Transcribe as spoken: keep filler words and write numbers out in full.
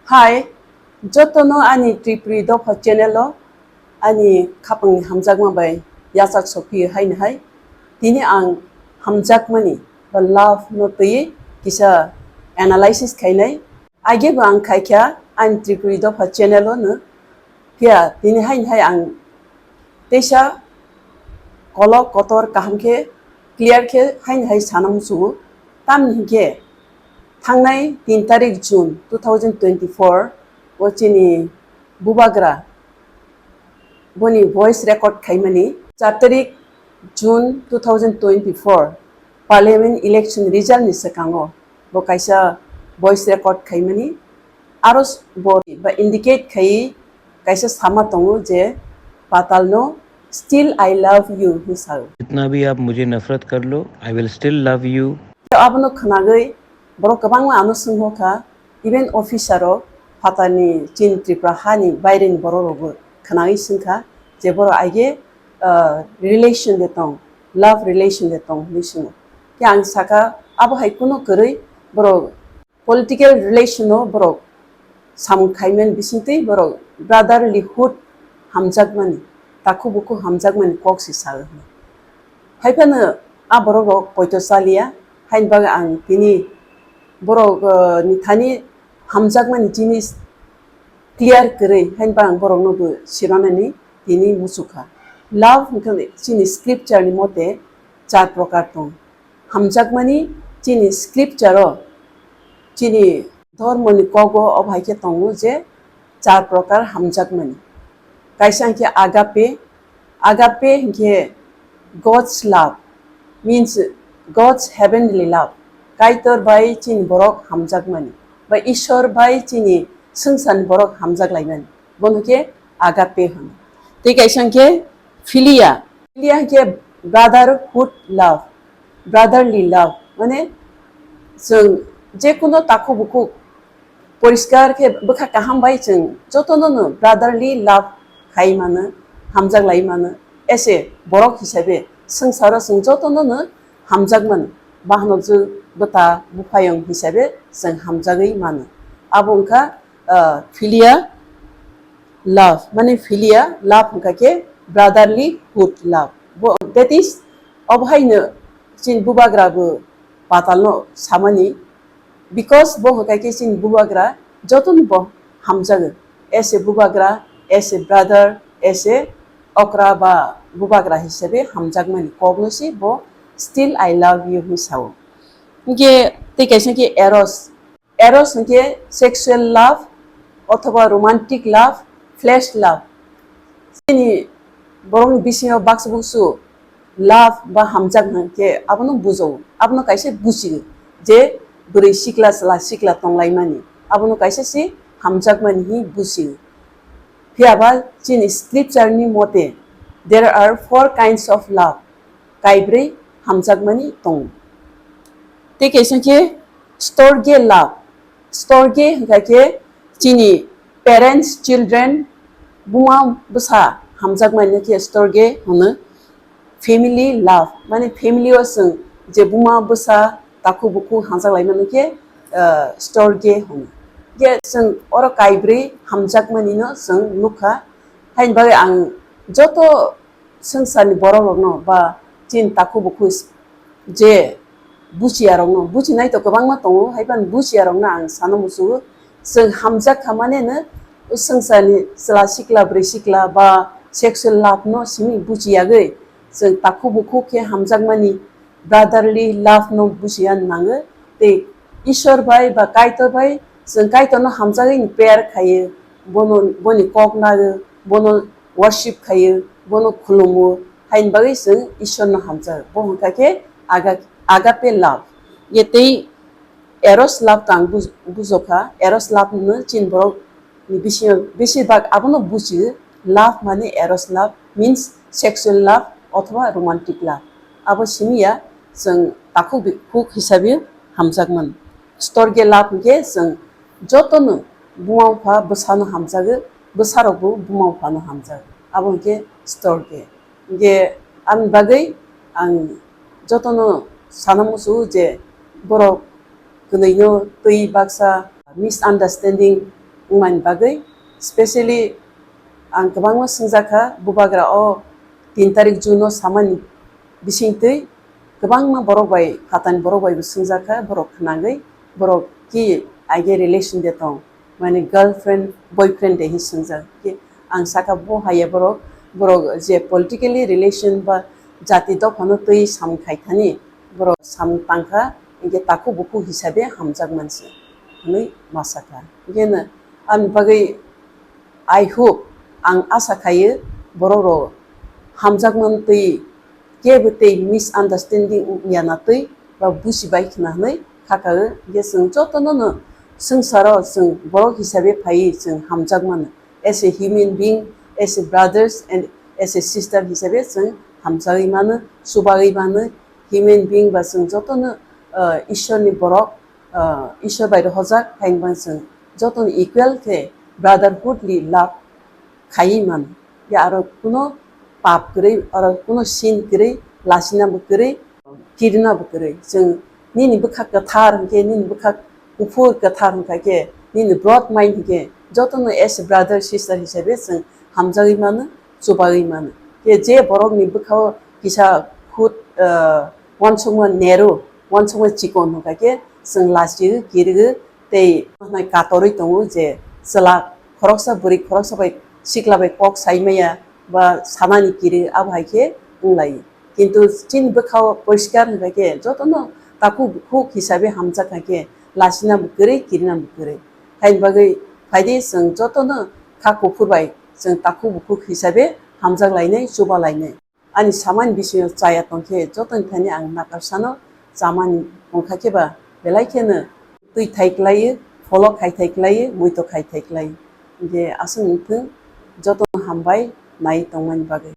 Hai, jotono ani Tripuri Dopha channel o ani khapangni hamjakma bai yachak sokphiyo haino hai. Tini ang hamjakmani ba love no twiwi kisa analysis khainai. Age bo ang khaikha ani Tripuri Dopha channel o no. Phiya tini haino hai ang teisa kolok kotor kaham khe clear khe haino hai sana muchungo. Tamni hinkhe thangnai tin tarik June two thousand twenty-four o chini bubagra boni voice record khaimani. Char tarik June two thousand twenty-four parliament election result ni swkango bo kaisa voice record khaimani. Aro s-, bo ba indicate khai kaisa sama tongo je Patal no "Still I love you" hwnwi sao. जितना भी आप मुझे नफरत कर लो, I will still love you. Abono khwnagwi borok kwbangma ano swngho kha, even officer rok phatarni chini Tripura hani baireni borok rokbo khwnagwi swngkha je borok aige, ah, relation de tong, love relation de tong hwnwi swngo. Khe ang sakha abo hai kunu kwrwi borok political relation o borok samung khaimani bisingtwi borok brotherlyhood hamjakmani, takhuk bukhuk hamjakmani kok se sao hwnwi. Hai phano a borok rok poito chaliya, haini bagwi ang tini borok, eh, ni thani hamjakmani jinis clear kwrwi, haini bagwi ang borok no bo simanani tini muchukha. Love hwnkhe chini scripture ni mote char prokar tong. Hamjakmani chini scripture o, chini dhormoni kogo obo hai khe tongo je char prokar hamjakmani. Kaisa hwnkhe agape, agape hwnkhe God's love, means God's heavenly love. Kaitor bai chini borok hamjakmani, ba Ishwar bai chini swngcharni borok hamjaklaimani. Bono khe agape hwno. Tei kaisa hwnkhe philia. Philia hwnkhe brotherhood love, brotherly love. Mane chwng jekuno takhuk bukhuk poriskar khe bwkha kaham bai chwng jotono no brotherly love khai mano, hamjaklai mano. Ese borok hisabe swngcharo chwng jotono no hamjak mano. Bahanokjwk bwta buphayung hisabe chwng hamjagwi mano. Abo wngkha, ah, philia love, mane philia love hwnkha khe brotherly hood love. Bo, that is, obo haino chini bubagra bo Patal no samani, because bo hwnkha khe chini bubagra jotono bo hamjago. As a bubagra, as a brother, as a okra ba bubagra hisabe hamjakmani kokno se bo "Still I love you" hwnwi sao. Hwnkhe tei kaisa khe eros. Eros hwnkhe sexual love othoba romantic love, flesh love. Chini borokni bisingo baksa buksu love ba hamjak hwnkhe abono bujo. Abono kaisa buchio je bwrwi sikla chwla sikla tonglaimani. Abono kaisa se hamjakmani hwnwi buchio. Phiya ba chini scripture ni mote, there are four kinds of love. Kaibrwi hamjakmani tongo. Tei kaisa khe storge love. Storge hwnkha khe chini parents, children, buma bwsa hamjakmani khe storge hwno. Family love, mane family o chwng je buma bwsa takhuk bukhuk hamjaklaimani khe, ah, storge hwno. Je chwng oro kaibrwi hamjakmani no chwng nukha. Haini bagwi ang joto swngcharni borok rokno ba chini takhuk bukhuk je buchiya rokno, buchinai to kwbangma tongo, hai phano buchiya rokno ang sana muchungo, chwng hamjak kha mane no swngcharni chwla sikla bwrwi sikla ba sexual love no simi buchiyagwi chwng takhuk bukhuk khe hamjakmani brotherly love no buchiya nango. Tei Ishwar bai ba Kaitor bai chwng Kaitor no hamjagwi prayer khaio, bono, boni kok nago, bono worship khaio, bono khulumo, haini bagwi chwng Ishwar no hamjago. Bo hwnkha khe aga-, agape love. Ye tei eros love tang buj-, bujokha, eros love no chini borok ni bisingo besibak abono buchio, love mane eros love means sexual love othoba romantic love. Abo simi ya chwng takhuk bukhuk hisabe hamjakmani. Storge love hwnkhe chwng jotono buma bupha bwsano hamjago, bwsarokbo buma buphano hamjago. Abo hwnkhe storge. Hwnkhe ani bagwi ang jotono sana muchungo je borok kwnwino twi baksa misunderstanding wngmani bagwi, specially ang kwbangma swngjak kha, bubagra o tin tarik June o samani bisingtwi kwbangma borok bai, phatani borok bai bo swngjak kha, borok khnagwi, borok ki aige relation de tong, mane girlfriend, boyfriend de hi swngjak. Ki ang saka bo haya borok, borok je politically relation ba jati dophano twi samung khai thani, borok samung tangkha, hinkhe takhuk bukhuk hisabe hamjak manse hwnwi ma sakha. Hinkhe no, ani bagwi I hope, ang asa khaio borok rok hamjakmani twi kebo tei misunderstanding wngya na twi ba busi bai khna hwnwi kha kha o. Hinkhe chwng jotono no swngcharo chwng borok hisabe phaiwi chwng hamjakmano. As a human being, as a brothers and as a sister hisabe chwng hamjagwi mano, chubagwi mano. Human being ba chwng jotono, ah, Ishwarni borok, ah, Ishwar bai rohorjak, haino chwng jotono equal khe brotherhoodly love khaiwi mano. Ya aro kuno pap kwrwi, aro kuno sin kwrwi, lasina bo kwrwi, kirina bo kwrwi. Chwng nini bwkha kwthar hinkhe, nini bwkha kuphur kwthar hinkha khe, nini broad mind hinkhe, jotono as a brother sister hisabe chwng hamjagwi mano, chubagwi mano. Khe je borokni bwkhao kisa khut, ah, uansukma neru, uansukma chikon hinkha khe, chwng lasigo, kirigo, tei katorwi tongo je chwla khoroksa, bwrwi khoroksa bai sikla bai kok sai maya ba sanani kiri, abo hai khe wng lai. Kintu chini bwkhao poriskar hinkha khe jotono takhuk bukhuk hisabe hamjak kha khe lasina bo kwrwi, kirina bo kwrwi. Haini bagwi phaidi chwng jotono kha kuphur bai chwng takhuk bukhuk hisabe hamjak lainai, chuba lainai. Ani samani bisingo chaya tongkhe jotoni thani ang nakarsano chamani wngkha khe ba belai kheno twi thai klaiwi, pholok khai thai klaiwi, muito khai thai klaiwi. Hinkhe aswk wngthwng, jotono hambai nai tongmani bagwi.